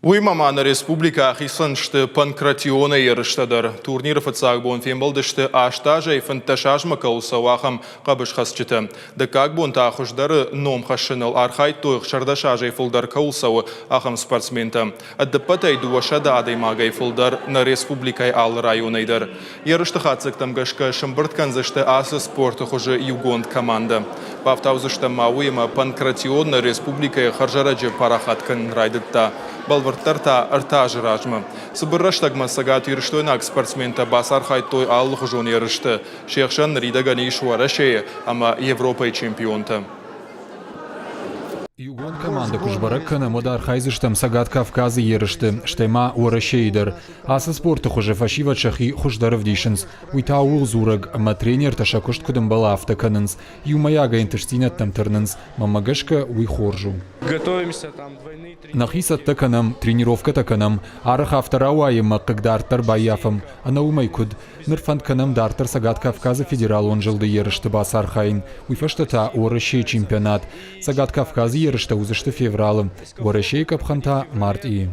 Уыимӕ ма нӕ республикӕ ахицӕн сты панкратионӕй ерыстӕ дӕр. Турниры фыццаг бон фембӕлдысты 8 азӕй 15 азмӕ кӕуыл цӕуы, ахӕм хъӕбысхӕцджытӕ. Дыккаг бон та хуыздӕры ном хӕссыныл архайдтой 16 азӕй фылдӕр кӕуыл цӕуы, ахӕм спортсментӕ. Ӕдыппӕтӕй 200 адӕймагӕй фылдӕр нӕ республикӕйы алы районӕй дӕр. Ерысты хатдзӕгтӕм гӕсгӕ сӕмбырд кӕндзысты ацы спорты хуызы иугонд командӕ. Бафтаудзыстӕм ма уый, ӕмӕ Панкратион нӕ республикӕйы хӕрзӕрӕджы парахат кӕнын райдыдта. Бӕлвырддӕр та ӕртӕ азы размӕ. Цыбыр рӕстӕгмӕ цӕгатирыстойнаг спортсментӕ бацархайдтой алыхуызон ерысты. Се хсӕн ныридӕгӕн ис Уӕрӕсейы ӕмӕ Европӕйы чемпионтӕ. Иугонд командӕ куы сбӕрӕг кӕнӕм, уӕд архайдзыстӕм Цӕгат Кавказы ерысты, стӕй ма Уӕрӕсейы дӕр. Ацы спорты хуызы фӕсивӕд сӕхи хуыздӕр ӕвдисынц. Уый та ууыл дзурӕг, ӕмӕ тренертӕ сӕ куыст куыд ӕмбӕлы, афтӕ кӕнынц. Иумӕйагӕй ӕнтыстдзинӕдтӕм тырнынц. Мӕнмӕ гӕсгӕ, уый хорз у. Нӕхи цӕттӕ кӕнӕм, тренировкӕтӕ кӕнӕм. Арӕх афтӕ рауайы, ӕмӕ хъыг дарддӕр баййафӕм. Ӕнӕ уымӕй куыд? Ныр фӕнд кӕнӕм дарддӕр Цӕгат Кавказы федералон зылды ерысты бацархайын, уый фӕстӕ та Уӕрӕсейы чемпионат. Цӕгат Кавказы ерыстӕ уыдзысты февралы, Уӕрӕсейы къӕпхӕн та мартъийы.